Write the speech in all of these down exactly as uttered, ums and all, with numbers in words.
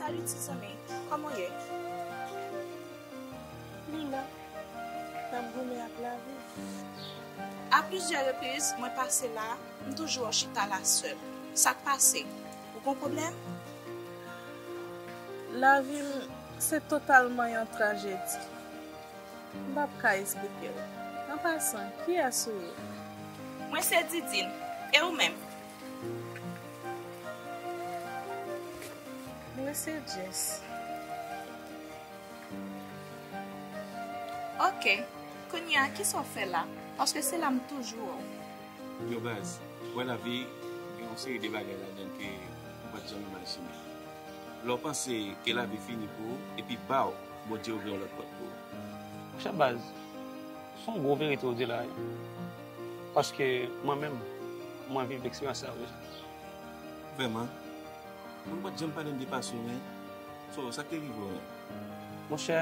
Salut ti zanmi, kòman w ye? Li la, n ap goumen ak lavi. A plizyè repriz, mwen pase la, m toujou wè w chita la sèl. Sa k pase? Ou gon pwoblèm? Lavi m se totalman yon trajedi. M p ap ka esplike w. An pasan, kiyès ou ye? Mwen se Didine. E ou menm? Mwen se Jess. Ok. Kounye a, kisa w fè la? Paske se la m toujou wè w. Yo baz, wè lavi gen yon seri de bagay ladan l ke ou pa t janm imajine. Lè w panse ke lavi fini pou ou, epi baw, Bondye ouvri yon lòt pòt pou ou. Monchè baz, se yon gwo verite w di la wi. Paske mwen menm, mwen viv eksperyans sa yo deja. Vrèman? Moun pa t janm pale m de pase w, men. So, sa k te rive w menm? Monchè,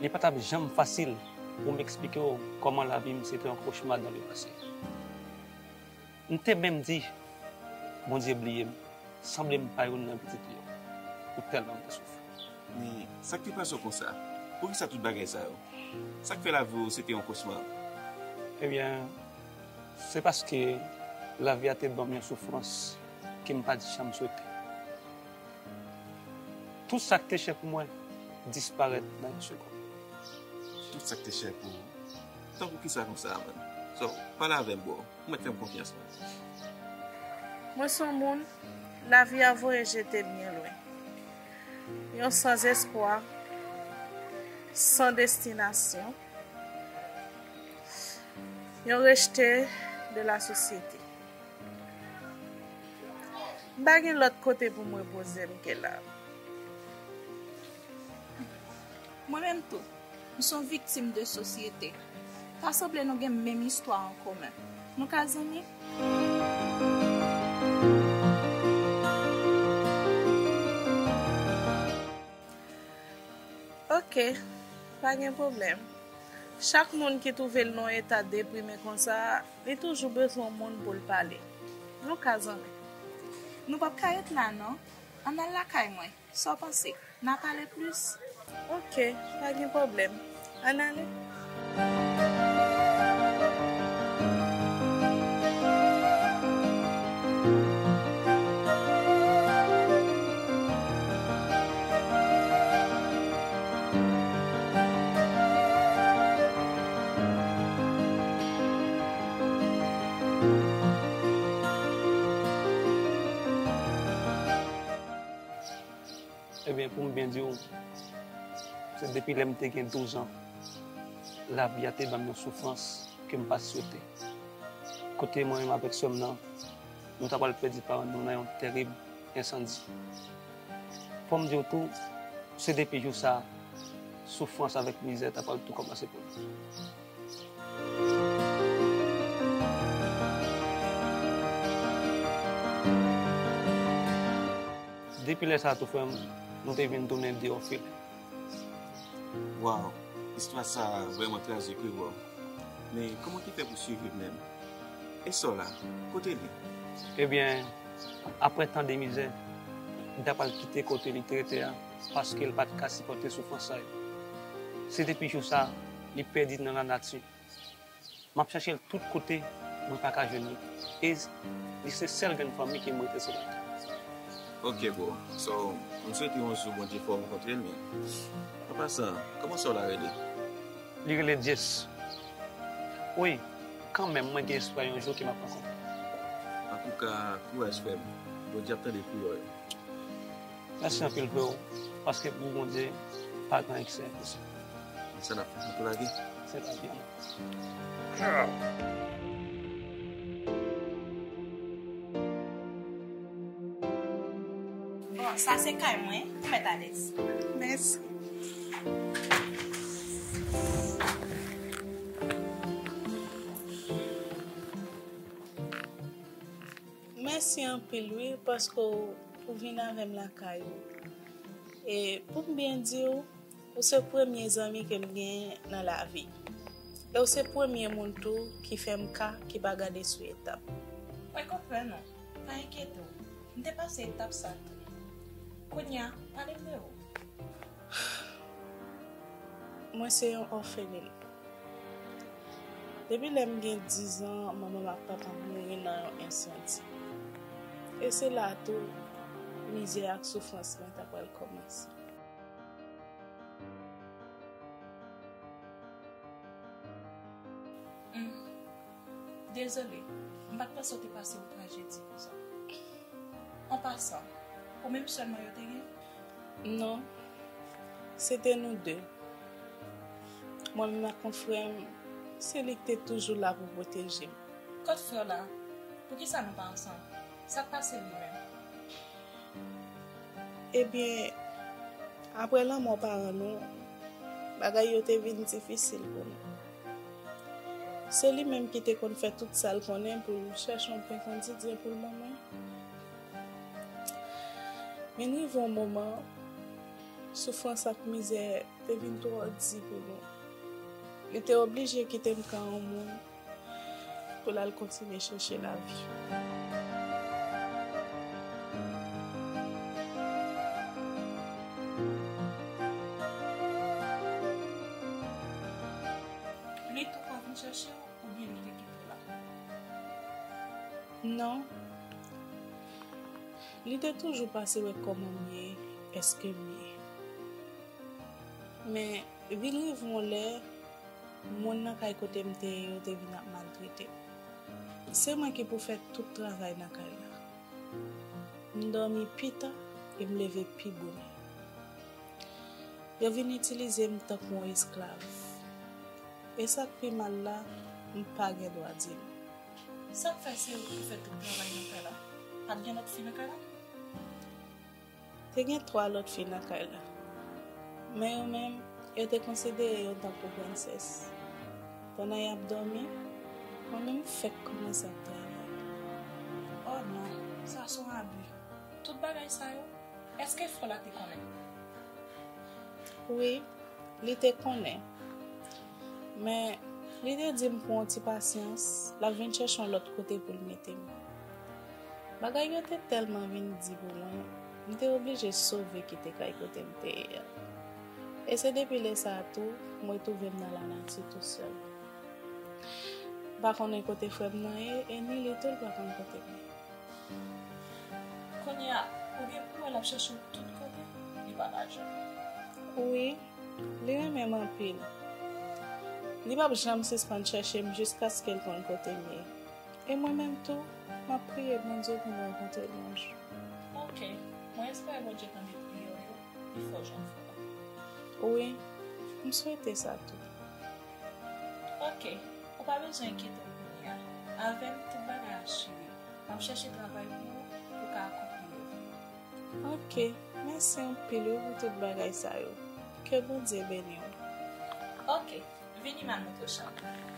li pa t ap janm fasil pou m eksplike w kòman lavi m se te yon kochma dans le passé. M te menm di, Bondye bliye m, sanble m pa youn nan pitit li yo, pou tèlman m te soufri. Men, sa k te pase w konsa? Poukisa tout bagay sa yo? Sa k fè lavi w se te yon kochma? Ebyen, se paske lavi a te ban m yon soufrans ke m pa t janm swete. Tout sa k te chè pou mwen disparèt nan yon segonn. Tout sa k te chè pou ou? Tankou kisa konsa, man? So, pale avè m, bro. Ou mèt fè m konfyans, man. Mwen se yon moun, lavi a voye jete byen lwen. Yon sanzespwa, san destinasyon, yon rejte de la sosyete. M pa gen lòt kote pou m repoze m ke la. Mwen menm tou, m se yon viktim de sosyete. Ta sanble nou gen menm istwa an komen. Nou ka zanmi? Ok, pa gen pwoblèm. Chak moun ki twouve l nan yon eta deprime konsa, li toujou bezwen yon moun pou l pale. Nou ka zanmi. Nou p ap ka ret la non. Ann al lakay mwen. Sa w panse? N a pale plis? Ok, pa gen pwoblèm. Ann ale. Ebyen, pou m byen di w, se depi lè m te gen douz an, lavi a te ban m yon soufrans ke m pa t swete. Kote mwen menm avèk sè m nan, nou ta pral pèdi paran nou nan yon tèrib ensandi. Fò m di w tou, se depi jou sa a, soufrans avèk mizè ta pral tou kòmanse pou nou. Depi lè sa a tou, frè m, nou te vin tounen de òfelen. Waw, istwa sa a vrèman trajik wi, bro. Men kòman w te fè pou siviv menm? E sè w la, kote li? Ebyen, apre tan de mizè, m ta pral kite kote li te rete a, paske l pa t ka sipòte soufrans sa yo. Se depi jou sa a, li pèdi nan lanati. M ap chèche l tout kote, mwen pa ka jwenn li. E li se sèl grenn fanmi ke m rete sou latè. Ok, bro. So, m swete yon jou Bondye fè w rankontre l, men. An pasan, kòman sè w la rele? Li rele Jess. Wi, kanmenm, mwen gen espwa yon jou ke m ap rankontre l. Antouka, kouraj, frè m. Bondye ap tande priyè w yo. Mèsi anpil, freo, paske pou Bondye, pa gen anyen ki se enposib. Sa n ap fè, nou tou lage? Se pa byen. Bon, sa se kay mwen, ou mèt alèz. Mèsi. Mèsi anpil wi, paske w, ou vin avè m lakay ou. E pou m byen di w, ou se premye zanmi ke m genyen nan lavi. E ou se premye moun tou ki fè m ka, ki pa gade sou etap. Mwen konprann ou. Pa enkyete w. M te pase etap sa tou. Kounye a, pale m de ou. Mwen se yon òfelin. Depi lè m gen diz an, manman m ak papa m mouri nan yon ensandi. E se la tou, mizè ak soufrans mwen ta pral kòmanse. Hmm. Dezole, m pa t panse w te pase yon trajedi konsa. An pasan, ou menm sèlman yo te gen? Non, se te nou de. Mwen menm ak yon frè m, se li ki te toujou la pou pwoteje m. Kot frè w la? Poukisa nou pa ansanm? Sa k pase li menm? Ebyen, apre lanmò paran nou, bagay yo te vin difisil pou nou. Se li menm ki te konn fè tout sa l konnen pou l chèche yon pen kotidyen pou l ban mwen. Men rive yon moman, soufrans ak mizè te vin twò di pou nou. Li te oblije kite m ka yon moun pou l al kontinye chèche lavi. Li tou pa vin chèche w, oubyen li te kite w la? Non. Li te toujou pase wè kòman m ye, èske m ye. Men, vin rive yon lè, moun nan kay kote m te ye yo te vin ap maltrete m. Se mwen ki pou fè tout travay nan kay la. M dòmi pi ta e m leve pi bonè. Yo vin itilize m tankou yon esklav. E sa k pi mal la, m pa gen dwa di non. Sa k fè se ou ki fè tout travay nan kay la? Pa t gen lòt fi nan kay la? Te gen twa lòt fi nan kay la. Men yo menm, yo te konsidere yo tankou prensès. Pandan y ap dòmi, mwen menm m fèk kòmanse ap travay. Oh non, sa se yon abi. Tout bagay sa yo, èske frè w la te konnen? Wi, li te konnen. Men, li te di m pou yon ti pasyans, l ap vin chèche yon lòt kote pou l mete m. Bagay yo te tèlman vin di pou mwen, m te oblije sove kite kay kote m te ye a. E se depi lè sa a tou, m retwouve m nan lanati tousèl. M pa konnen kote frè m nan ye, e ni li tou, l pa konn kote m ye. Kounye a, ou gen pou wè l ap chèche w tout kote, li pa ka jwenn ou. Wi, li renmen m anpil. Li p ap janm sispann chèche m jiskaske l konn kote m ye. E mwen menm tou, m ap priye Bondye pou m rankontre l yon jou. Ok, mwen espere Bondye tande priyè w yo, li fè w jwenn frè w la. Wi, m swete sa tou. Ok, ou pa bezwen enkyete w kounye a. Avè m, tout bagay asire. M ap chèche travay pou ou, pou w ka akonpli rèv ou. Ok, mèsi anpil wi pou tout bagay sa yo. Ke Bondye beni w. Ok, vini m al montre w chanm ou.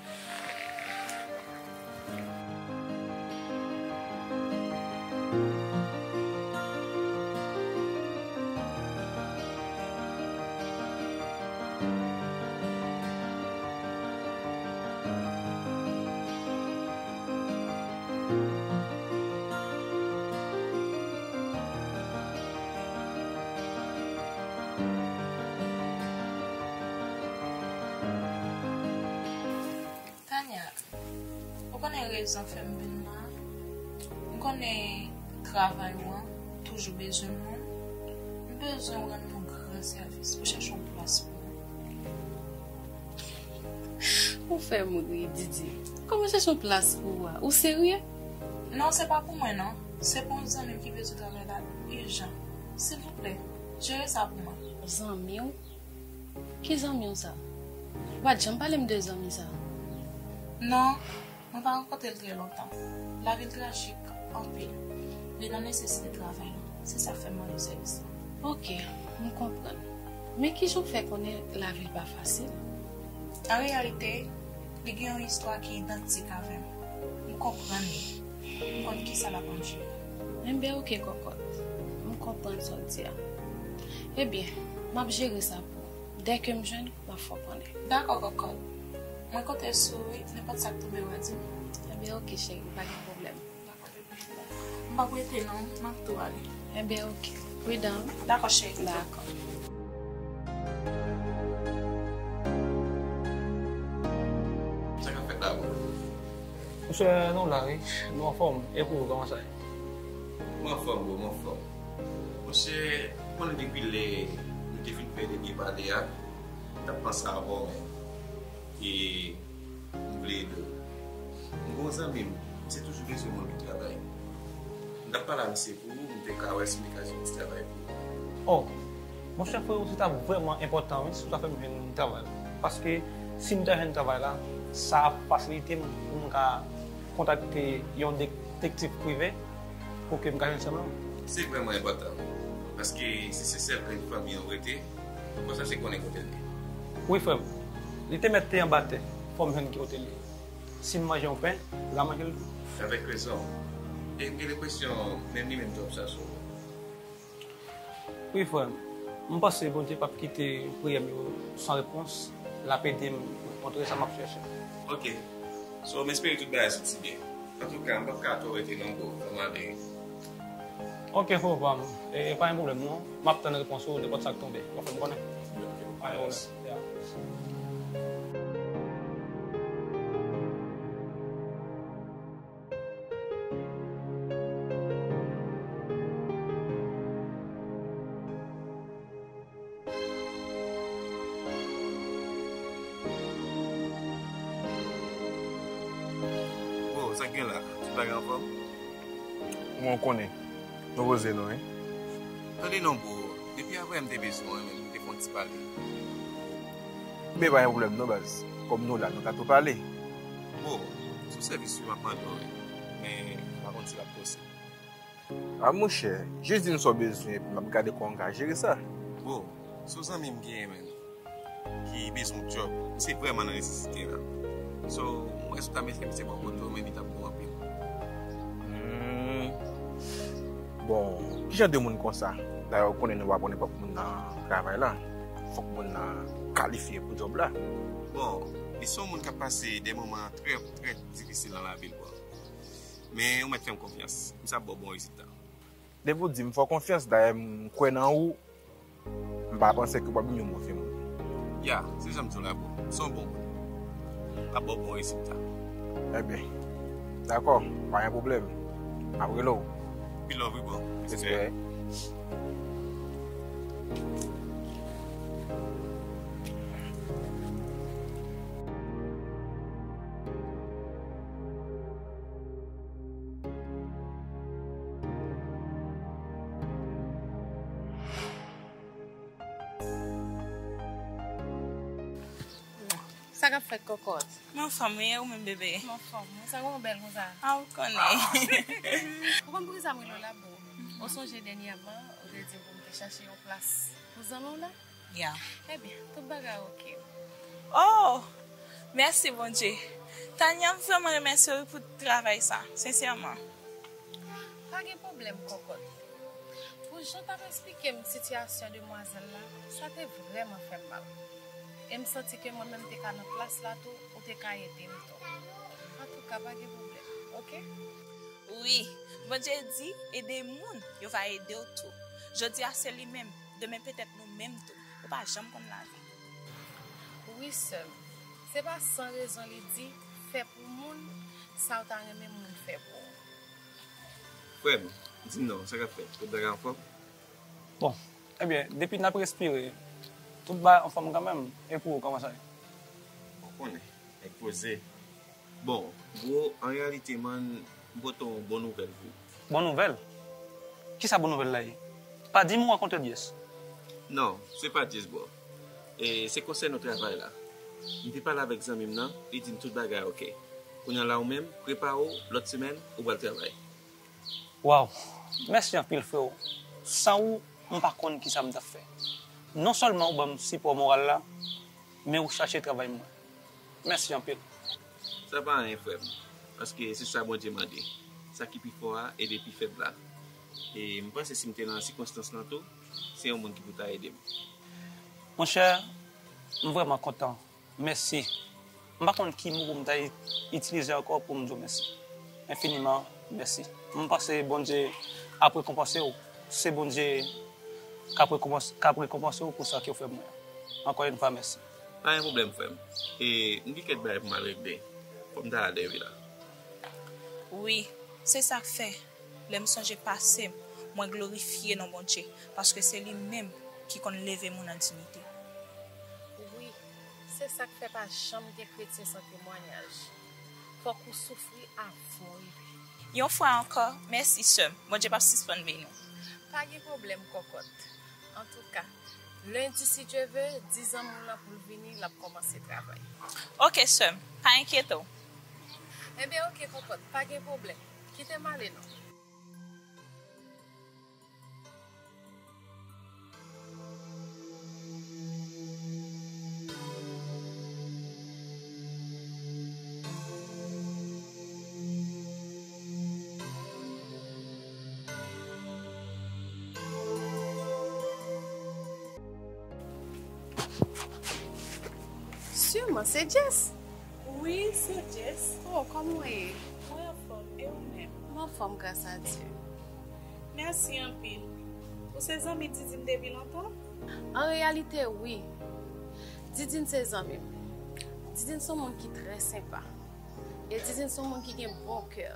Tania, ou konnen rezon fè m vin la? M konnen travay ou an toujou bezwen moun. M bezwen w rann mwen gran sèvis pou chèche yon plas pou mwen. Ou fè m ri, Didi. Kòman chèche yon plas pou ou a? Ou serye? Non, se pa pou mwen, non. Se pou yon zanmi m ki bezwen travay la ijan. Silvouplè, jere sa pou mwen. Zanmi w? Ki zanmi w sa? Ou pa t janm pale m de zanmi sa. Non, mwen pa rankontre l trè lontan. Lavi l trajik anpil. Li nan nesesite travay la. Se sa k fè m mande w sèvis la. Ok, m konprann. Men kijan w fè konnen lavi l pa fasil? An reyalite, li gen yon istwa ki idantik avè m. M konprann li. M konn kisa l ap andire. Enben, ok, kòkòt. M konprann sa w di a. Ebyen, m ap jere sa pou ou. Dèke m jwenn, m ap fè w konnen. Dakò, kòkòt. Mwen konte sou ou wi, nenpòt sa k tonbe w a di m. Enben, ok, cheri, pa gen pwoblèm. Dakò, bebe. M p ap rete non, m ap tou ale. Enben, ok. Pridan. Dakò, cheri. Dakò. Sa k ap fèt la, bro? Monchè, nou la, wi. Nou anfòm. E pou ou, kòman sa ye? Mwen anfòm, bro, mwen anfòm. Monchè, ou konnen depi lè nou te fin fè dènye pale a, m t ap panse avè w, men. E m vle ede w. M gen yon zanmi m, misye toujou bezwen moun pou travay. M t ap pale a misye pou ou, m te ka wè si m te ka jwenn ti travay pou ou. Oh, monchè, freo, se t ap vrèman enpòtan, wi, si w ta fè m jwenn travay la. Paske si m ta jwenn travay la, sa ap fasilite m pou m ka kontakte yon detektiv prive pou ke m ka jwenn sè mwen. Se vrèman enpòtan, paske si se sèl grenn fanmi an w rete, fò w chache konnen kote l ye. Wi, frè m. Li te mèt te anba tè. Fò m jwenn ki kote l ye. Si m manje yon pen, l a manje l tou. Avèk rezon. E m gen lenpresyon, menm li menm tou ap chache w. Wi, frè m. M panse Bondye p ap kite priyè m yo san repons. L ap ede m rankontre sa m ap chèche. Ok. So, m espere tout bagay soti byen. Antouka, m p ap ka twò rete non, bro. Fò m ale. Ok, frè pa m. E, pa gen pwoblèm, non. M ap tann repons ou, nenpòt sa k tonbe. W ap fè m konnen. Pa gen pwoblèm. Yeah. Bro, sa k gen la? Tout bagay anfòm? Kòman w konnen? Nou poze non, wi. Tande non, bro. Depi avè m te bezwen w, men m te fè yon ti pale. Men pa gen pwoblèm non, baz. Kòm nou la, nou ka tou pale. Bro, se yon sèvis wi m ap mande w, wi. Men m pa konn si l ap posib. A monchè, jis di m sa w bezwen, epi m ap gade kòman m ka jere sa. Bro, se yon zanmi m genyen, men, ki bezwen yon djòb. Misye vrèman nan nesesite la. So, m wè si w ta mete misye bò kote w, men li t ap bon anpil. Hmm. Bon, ki jan de moun konsa? Dayè, ou konnen nou pa pran nenpòt moun nan travay la. Fòk moun nan kalifye pou djòb la. Bon, li se yon moun k ap pase de moman trè, trè difisil nan lavi l, bro. Men ou mèt fè m konfyans. M sa ba w bon rezilta. Depi w di m fè w konfyans, dayè m kwè nan ou, m pa panse ke w ap vin yon move moun. Ya, se jan m di w la, bro. M se yon bon moun. M ap ba w bon rezilta. Ebyen, dakò, pa gen pwoblèm. M ap rele w. Anpil love wi, bro. Respè. Sa k ap fèt, kòkòt? M anfòm wi, e ou menm, bebe? M anfòm wi. Sa k fè w bèl konsa? A, ou konnen. Ou konn poukisa m rele w la, boo? Ou sonje dènyèman, ou te di m pou m te chache yon plas pou zanmi w la? Ya. Ebyen, tout bagay oke. Oh! Mèsi, Bondye. Tania, m vrèman remèsye w pou travay sa, sensèman. Pa gen pwoblèm, kòkòt. Pou jan w t ap eksplike m sitiyasyon demwazèl la, sa te vrèman fè m mal. E m santi ke mwen menm te ka nan plas la tou, ou te ka ede m tou. Antouka, pa gen pwoblèm, oke? Wi, Bondye di, ede moun, yo va ede w tou. Jodi a se li menm, demen petèt nou menm tou. Ou pa janm konn lavi. Wi, sè m. Se pa san rezon li di, fè pou moun sa w ta renmen moun fè pou ou. Frè m, di m non, sa k ap fèt? Tout bagay anfòm? Bon, ebyen, depi n ap respire, tout bagay anfòm kanmenm. E pou ou, kòman sa ye? Ou konnen, nèg poze. Bon, bro, an reyalite, man, m pote yon bon nouvèl pou ou. Bon nouvèl? Kisa bon nouvèl la ye? Pa di m ou rankontre Dyes. Non, se pa Dyes, bro. E se konsènan travay la. M te pale avèk zanmi m nan, li di m tout bagay oke. Kounye a la ou menm, prepare w, lòt semèn, ou pral travay. Waw! Mèsi anpil, freo. San ou, m pa konn kisa m t ap fè. Non sèlman ou ban m sipò moral la, men ou chache travay mwen. Mèsi anpil. Sa pa anyen, frè m, paske se sa Bondye mande. Sa ki pi fò a ede pi fèb la. E m panse si m te nan sikonstans lan tou, se yon moun ki pou ta ede m. Monchè, m vrèman kontan. Mèsi. M pa konn ki mo pou m ta i-, itilize ankò pou m di w mèsi. Enfiniman mèsi. M panse Bondye ap rekonpanse w. Se Bondye k ap rekonpans-, k ap rekonpanse w pou sa ke w fè mwen an. Ankò yon fwa, mèsi. Pa gen pwoblèm, frè m. E, m gen kèk bagay pou m al regle. Fò m ta ale, wi, la. Wi, se sa k fè, lè m sonje pase m, mwen glorifye non Bondye, paske se li menm ki konn leve moun an diyite. Wi, se sa k fè pa janm gen kretyen san temwayaj. Fòk ou soufri avan w rive. Yon fwa ankò, mèsi, sè m. Bondye p ap sispann beni w. Pa gen pwoblèm, kòkòt. Antouka, lendi, si Dye ve, di zanmi w lan pou l vini, l ap kòmanse travay. Oke, sè m. Pa enkyete w. Enben, oke, kòkòt. Pa gen pwoblèm. Kite m ale, non. Siman, se Jess. Wi, se Jess. Oh, kòman w ye? Mwen anfòm, e ou menm? M anfòm, gras a Dye. Mèsi anpil. Ou se zanmi Didine depi lontan? An reyalite, wi. Didine se zanmi m. Didine se yon moun ki trè senpa. E Didine se yon moun ki gen bon kè.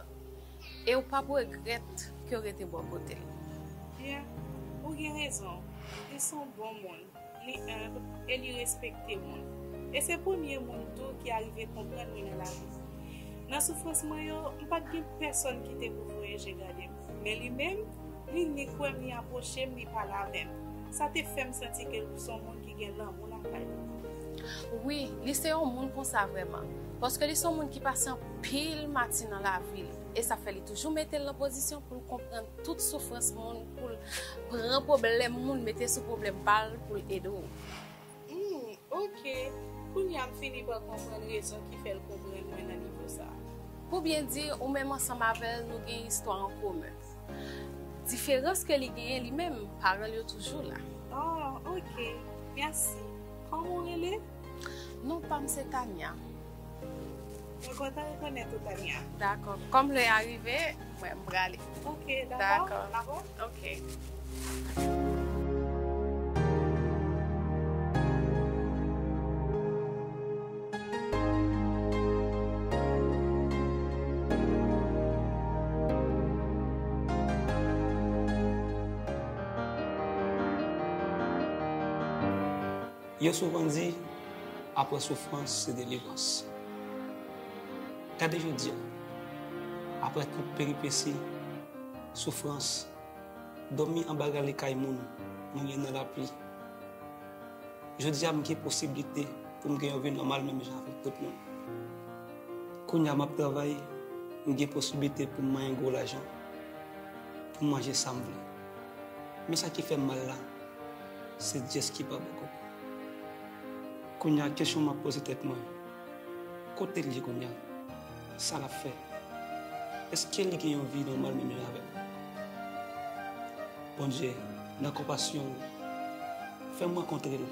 E w p ap regrèt ke w rete bò kote l. Yeah, ou gen rezon. Li se yon bon moun. Li enb e li respekte moun. E se premye moun tou ki arive konprann mwen nan lavi. Nan soufrans mwen yo, m pa t gen pèsòn ki te pou voye je gade m. Men li menm, li ni kwè m, li apwoche m, li pale avè m. Sa te fè m santi ke l se yon moun ki gen lanmou lakay li. Wi, li se yon moun konsa vrèman. Paske li se yon moun ki pase anpil matin nan lavi l. E sa fè li toujou mete l nan pozisyon pou l konprann tout soufrans moun, pou l pran pwoblèm moun, mete sou pwoblèm pa l pou l ede w. Hmm, oke. Kounye a m fini pa konprann rezon ki fè l konprann mwen nan nivo sa a. Pou byen di, ou menm ansanm avè l, nou gen istwa an komen. Diferans ke li genyen li menm, paran l yo toujou la. Oh, oke. Mèsi. Kòman w rele? Non pa m se Tania. Mwen kontan rekonèt ou, Tania. Dakò. Kòm lè a rive, mwen, m prale. Oke, dakò. Dakò. N a wè. Oke. Yo souvan di, apre soufrans, se delivrans. Gade jodi a, apre tout peripesi, soufrans, dòmi anba rale kay moun, mouye nan lapli. Jodi a, m gen posiblite pou m gen yon vi nòmal menm jan avèk tout moun. Kounye a, m ap travay, m gen posiblite pou m manyen gwo lajan, pou m manje sa m vle. Men sa ki fè m mal la, se Jess ki pa bò kote m. Kounye a, kesyon m ap poze tèt mwen, kote l ye kounye a? Sa l ap fè? Èske li gen yon vi nòmal menm jan avè m? Bondye, nan konpasyon w, fè m rankontre l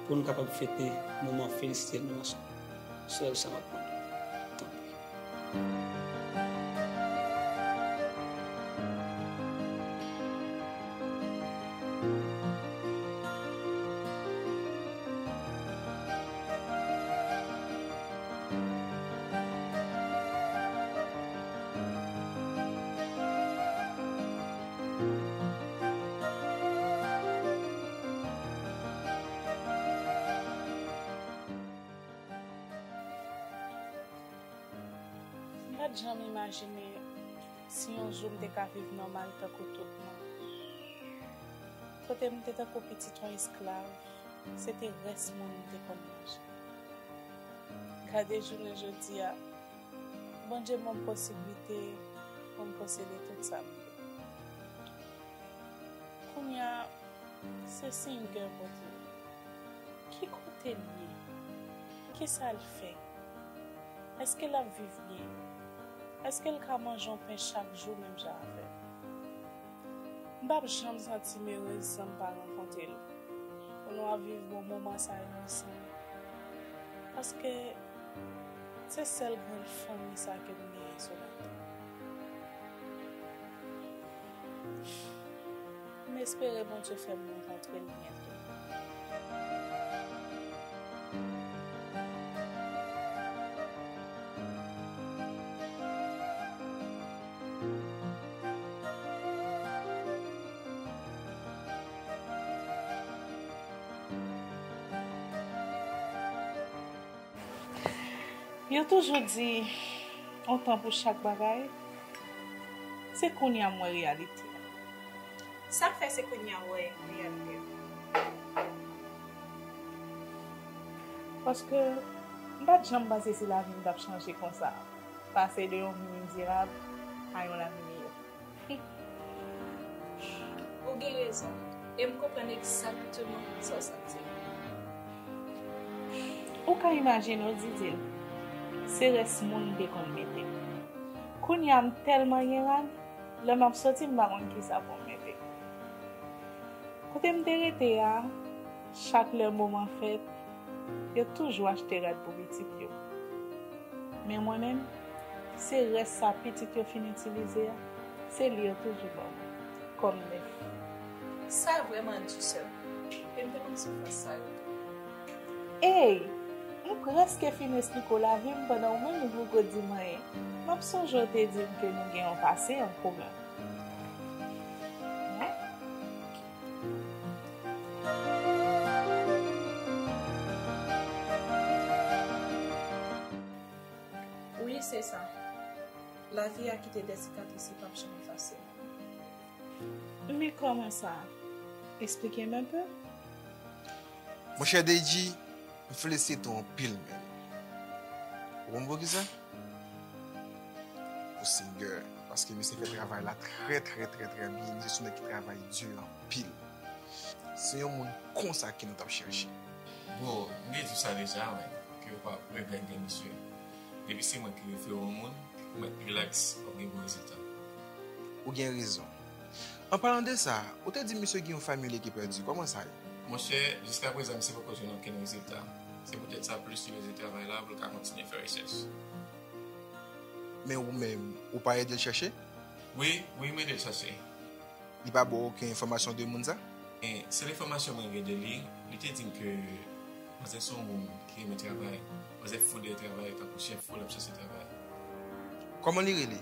pou n kapab fete moman felisite nou ansanm. Sèl sa m ap mande w. Tanpri. M pa t janm imajine si yon jou m te ka viv nòmal tankou tout moun. Kote m te tankou pitit yon esklav, se te rès moun m te konn manje. Gade jounen jodi a, Bondye ban m posiblite pou m posede tout sa m vle. Kounye a, se singer pote m. Ki kote l ye? Kisa l fè? Èske l ap viv byen? Èske l ka manje yon pen chak jou menm jan avè m? M p ap janm santi m erez san m pa rankontre l, pou nou ap viv bon moman sa yo ansanm. Paske se sèl grann fanmi sa ke m genyen sou latè. M Espere Bondye fè m rankontre l byento. Yo toujou di, yon tan pou chak bagay. Se kounye a m wè reyalite a. Sa k fè se kounye a w wè reyalite a? Paske m pa t janm panse si lavi m t ap chanje konsa, pase de yon vi mizerab a yon lavi miyò. Ou gen rezon, e m konprann egzakteman sa w santi. Ou ka imajine w, Didil, se rès moun m te konn mete. Kounye a m tèlman gen rad, lè m ap soti m pa konn kisa pou m mete. Kote m te rete a, chak lè moman fèt, yo toujou achte rad pou pitit yo. Men mwen menm, se rès sa pitit yo fin itilize a, se li yo toujou ban mwen, kòm nèf. Sa vrèman di, sè m. E m te konn soufrans sa yo tou. Ey! M prèske fin esplike w lavi m pandan w menm ou poko di m anyen. M ap sonje w te di m ke nou gen yon pase an komen. Wi. Wi, se sa. Lavi a kite de sikatris li p ap janm efase. Men kòman sa? Esplike m enpe. Monchè Deji, m felisite w anpil, men. Ou konn poukisa? Pou Singer. Paske misye fè travay la trè, trè, trè, trè byen. Misye se yon nèg ki travay di anpil. Se yon moun konsa ke nou t ap chèche. Bro, m te di w sa deja, men, ke w pa p regrèt gen misye. Depi se mwen ki refere w yon moun, ou mèt rilaks, w ap gen bon rezilta. Ou gen rezon. An palan de sa, ou te di misye gen yon fanmi li ki pèdi. Kòman sa ye? Monchè, jiskaprezan, misye poko jwenn okenn rezilta. Se poutèt sa, plis li bezwen travay la pou l ka kontinye fè rechèch. Men ou menm, ou pa ede l chèche? Wi, wi, m ede l chèche. Li pa ba w okenn enfòmasyon de moun sa? E sèl enfòmasyon mwen gen de li, li te di m ke manzè se yon moun ki renmen travay. Manzè fou dèyè travay, tankou chen fou, l ap chèche travay. Kòman li rele?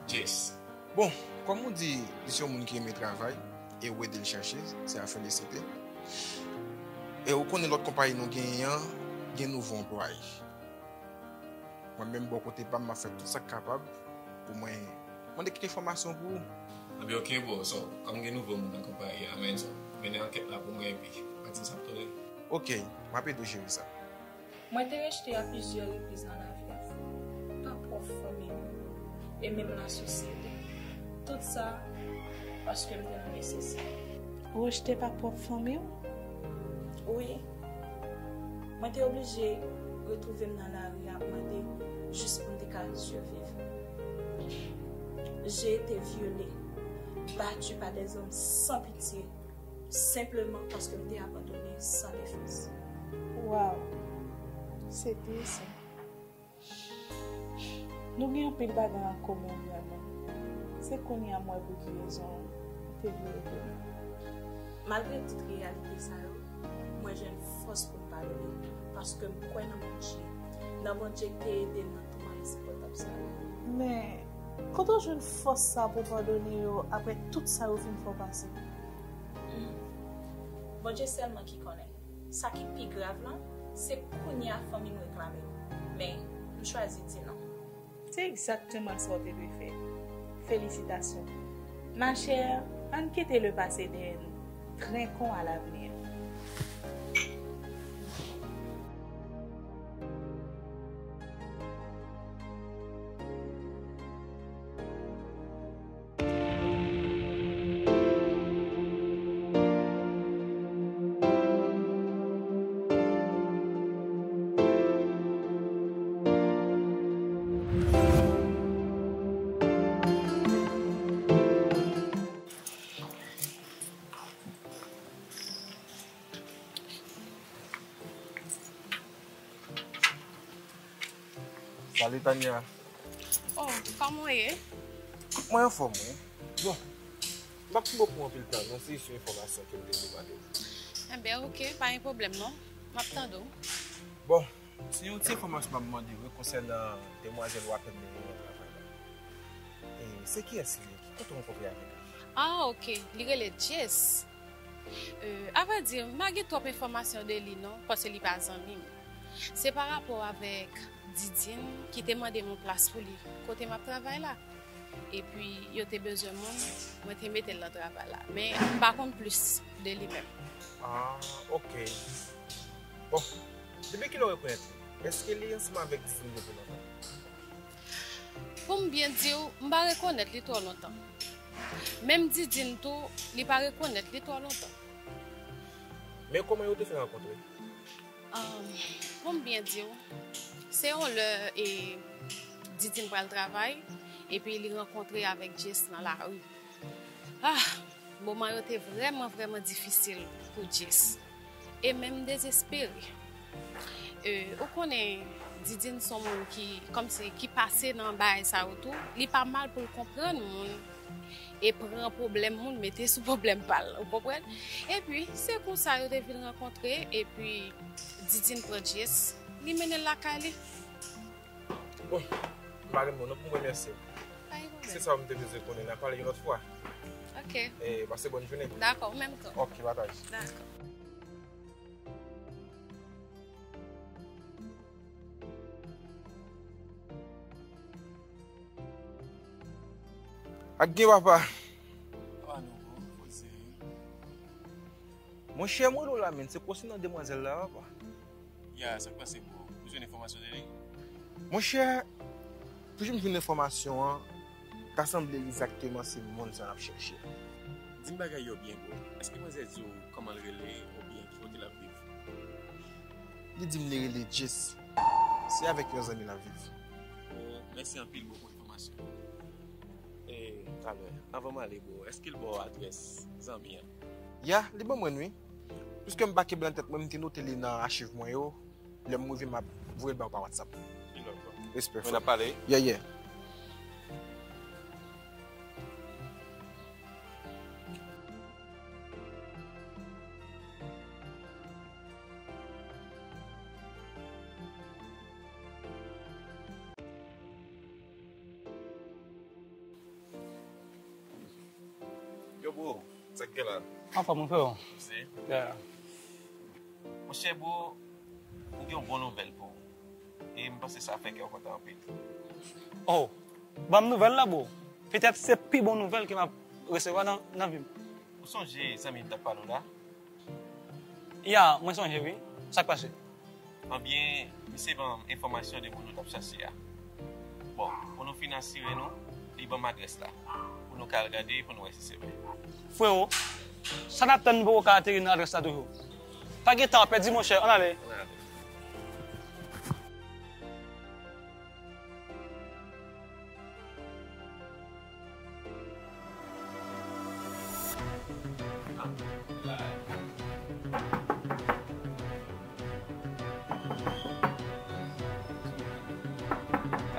Jess. Bon, kòm ou di, li se yon moun ki renmen travay, e ou ede l chèche, se a felisite. E ou konnen lòt konpayi nou genyen an, gen nouvo anplwaye. Mwen menm bò kote pa m, m ap fè tout sa k kapab pou mwen mande kèk enfòmasyon pou ou. Anben, oke, bro. So, kòm gen nouvo moun nan konpayi a, men, so, mennen ankèt la pou mwen epi pa di m sa m tande. Oke, m ap ede w jere sa. Mwen te rejte a plizyè repriz nan lavi a, pa pwòp fanmi m e menm lasosyete. Tout sa paske m te nan nesesite. Rejte pa pwòp fanmi w? Wi. Mwen te oblije retwouve m nan lari ap mande jis pou m te ka siviv. J'ai été violée, battue par des hommes sans pitié, senpleman paske m te abandone san defans. Waw, se tris. Nou gen anpil bagay an komen vrèman. Se kounye a m wè pou ki rezon ou te vle ede m. Malgre tout reyalite sa yo, mwen jwenn fòs pou m padone, paske m kwè nan Bondye, nan Bondye ki te ede m nan touman ensipòtab sa yo. Men, kote w jwenn fòs sa pou w padone yo apre tout sa yo fin fè w pase? Hmm. Bondye sèlman ki konnen. Sa ki pi grav lan, se kounye a fanmi m reklame m. Men, m chwazi di non. Se egzakteman sa w te dwe fè. Felisitasyon. Ma chère, ann kite lepase dèyè nou. Trenkons à l'avenir. Salut Tania. Oh, kòman w ye? Mwen anfòm, wi. Bon, M p ap kenbe w pou anpil tan, non, se jis yon enfòmasyon ke m te vle mande w. Enben, oke, pa gen pwoblèm, non. M ap tande w. Bon, se yon ti enfòmasyon m ap mande w konsènan demwazèl w apèn mennen nan travay la. E se kiyès li ye? Ki kote w rankontre avèk li? Ah, oke. Li rele Jess. Euh, avrèdi, m pa gen twòp enfòmasyon de li non, paske li pa zanmi m. Se pa rapò avèk Didine ki te mande m yon plas pou li kote m ap travay la. Epi, yo te bezwen moun, mwen te mete l nan travay la. Men, m pa konn plis de li menm. Ah, oke. Bon, depi kilè w rekonèt li? Èske li ansanm avèk Didine depi lontan? Pou m byen di w, m pa rekonèt li twò lontan. Menm Didine tou, li pa rekonèt li twò lontan. Men kòman yo te fè rankontre? Ahn, pou m byen di w, se yon lè e Didine pral travay, epi li rankontre avèk Jess nan lari. Ah, moman yo te vrèman, vrèman difisil pou Jess. E menm dezespere. E, ou konnen, Didine se yon moun ki, kòmsi, ki pase nan bagay sa yo tou. Li pa mal pou l konprann moun e pran pwoblèm moun, mete sou pwoblèm pa l. Ou konprann? Epi, se konsa yo te vin rankontre, epi Didine pran Jess, li mennen l lakay li. Bon, m pa gen mo non pou m remèsye w. Pa gen pwoblèm. Se sa m te bezwen konnen. N a pale yon lòt fwa. Oke. E, pase bòn jounen. Dakò, ou menm tou. Oke, pataj. Dakò. Ak gen papa. Papa nou, bro, fò serye. Monchè, m rele w la, menn, se konsènan demwazèl la, papa. Ya, sa k pase, bro? Ou jwenn enfòmasyon de li? Monchè, toujou m jwenn enfòmasyon an, ta sanble egzakteman se moun sa n ap chèche. Di m bagay yo byen, bro. Èske manzè di w kòman l rele oubyen ki kote l ap viv? Li di m li rele Jess. Se avèk yon zanmi l ap viv. O, mèsi anpil, bro, pou enfòmasyon. E, talè, anvan m ale, bro, èske l ba w adrès zanmi an? Ya, li ban mwen l, wi. Piske m pa kenbe l nan tèt mwen, m te note li nan achiv mwen yo. Lè m rive, m ap voye l ba w pa WhatsApp. Respè, frè. N ap pale. Yeah, yeah. Yo, bro, sa k gen la? Anfòm, mon frè. Mèsi. Yeah. Monchè, bro, m gen yon bon nouvèl pou ou. E m panse sa fè kè w kontan anpil. Oh, ban m nouvèl la, bro. Petèt se pi bon nouvèl ke m ap resevwa nan, nan vi m. Ou sonje zanmi m t ap pale w la? Ya, mwen sonje, wi. Sa k pase? Anbyen, misye ban m enfòmasyon de moun nou t ap chache a. Bon, pou nou fin asire nou, li ban m adrès la. Pou nou ka al gade, pou nou wè si se vre. Frewo, sa n ap tann nou poko ka ateri nan adrès la toujou. Pa gen tan pèdi, monchè, ann ale. Ann ale.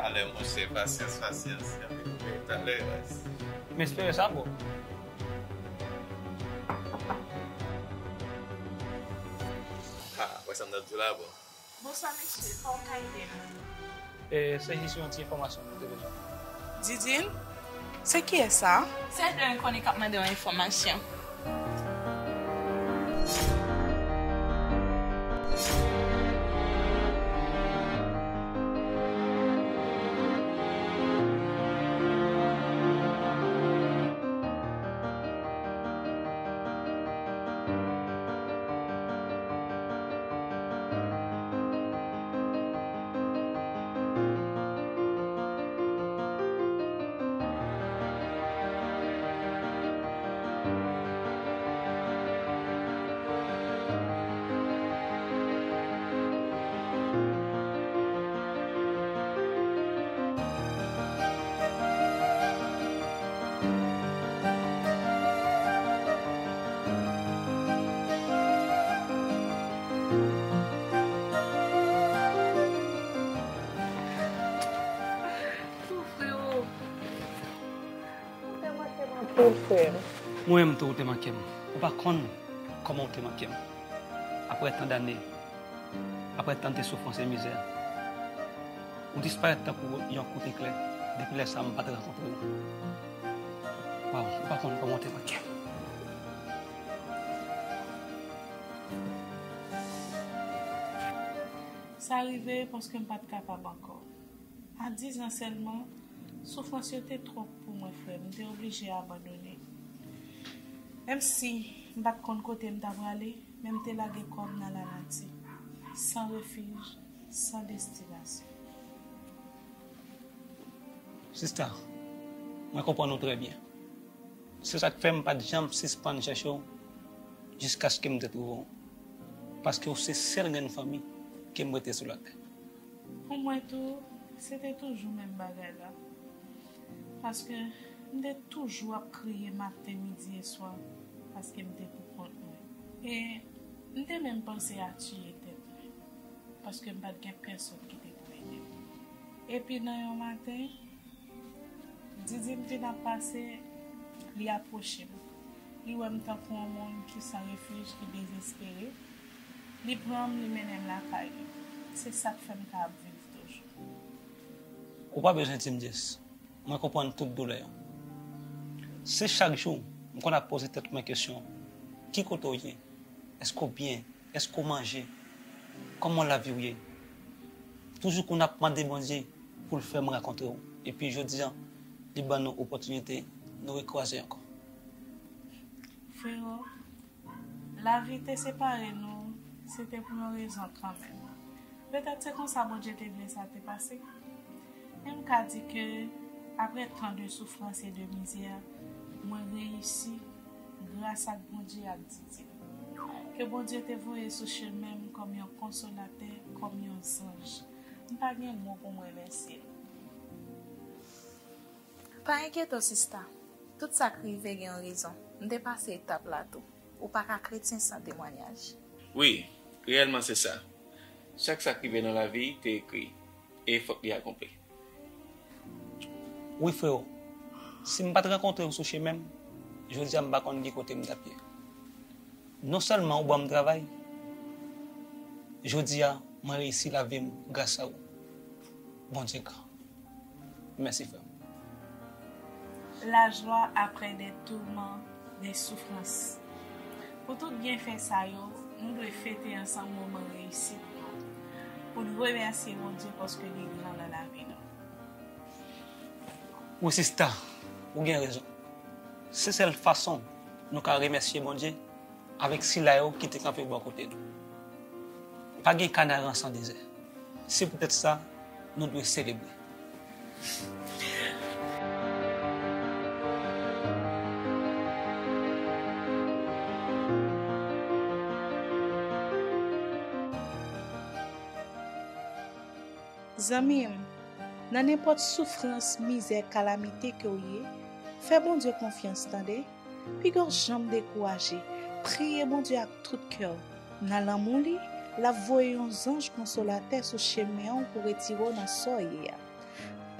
Talè, monchè, pasyans, pasyans. Talè, guys. M espere sa, bro. Ha, wè sa m t ap di w la, bro. Bonswa, mesye. Kòman w ka ede m? E, se jis yon ti enfòmasyon nou te bezwen. Didine? Se kiyès sa? Se de yon konik k ap mande yon enfòmasyon. Tou, frewo. Ou fè m anpil, frè m. Mwen menm tou, ou te manke m. Ou pa konn kòman ou te manke m. Apre tan dane, apre tan de soufrans e mizè, ou disparèt tankou yon kout eklè. Depi lè sa a, m pa t rankontre w. Waw, ou pa konn kòman ou te manke m. Sa rive paske m pa t kapab ankò. A diz an sèlman, soufrans yo te twòp pou mwen, frè m. M te oblije abandone. Menm si m pa t konn kote m ta prale, men m te lage kò m nan lanati, san refij, san destinasyon. Sista, mwen konprann ou trè byen. Se sa k fè m pa t janm sispann chèche w jiskaske m te twouve w. Paske w se sèl grenn fanmi ke m rete sou latè. Pou mwen tou, se te toujou menm bagay la. Paske m te toujou ap kriye maten, midi e swa, paske m te pou kont mwen. E m te menm panse a tiye tèt mwen, paske m pa t gen pèsonn ki te pou ede m. Epi nan yon maten, Didi m vin ap pase, li apwoche m. Li wè m tankou yon moun ki san refij, ki dezespere. Li pran m, li mennen m lakay li. Se sa k fè m ka ap viv toujou. Ou pa bezwen di m, Jess. Mwen konprann tout doulè w. Se chak jou m konn ap poze tèt mwen kesyon, ki kote w ye? Èske w byen? Èske w manje? Kòman lavi w ye? Toujou konn ap mande Bondye pou l fè m rankontre w. Epi jodi a, li ban nou opòtinite, nou rekwaze ankò. Frewo, lavi te separe nou, se te pou yon rezon kanmenm. Petèt se konsa Bondye te vle sa te pase. Men m ka di ke, apre tan de soufrans e de mizè, mwen reyisi gras ak Bondye ak Didi. Ke Bondye te voye sou chemen m kòm yon konsolatè, kòm yon zanj. M pa gen mo pou m remèsye l. Pa enkyete w, sista. Tout sa k rive gen yon rezon. M te pase etap la tou. Ou pa ka kretyen san temwanyaj. Wi, reyèlman se sa. Chak sa k rive nan lavi te ekri, e fòk li akonpli. Wi, frewo. Si m pa t rankontre w sou chemen m, jodi a m pa konn ki kote m t ap ye. Non sèlman ou ban m travay, jodi a mwen reyisi lavi m gras a ou. Bondye gran. Mèsi, frè m. La joie après des tourments, des souffrances. Pou tout byenfè sa yo, nou dwe fete ansanm moman reyisit nou, pou n remèsye Bondye paske li gran nan lavi nou. Wi, sista, ou gen rezon. Se sèl fason nou ka remèsye Bondye, avèk sila yo ki te kanpe bò kote nou. Pa gen Kanaran san dezè. Se poutèt sa, nou dwe selebre. Zanmi m, nan nenpòt soufrans, mizè, kalamite ke w ye, fè Bondye konfyans, tande. Piga w janm dekouraje. Priye Bondye ak tout kè w. Nan lanmou li, l ap voye yon zanj konsolatè sou chemen w pou retire w nan sa w ye a.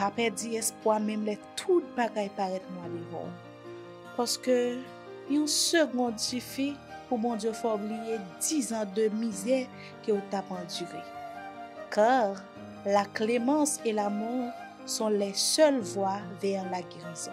Pa pèdi espwa menm lè tout bagay parèt nwa devan w. Paske yon segond sifi pou Bondye fè w bliye dizan de mizè ke w t ap andire. Car la clémence et l'amour sont les seules voies vers la guérison.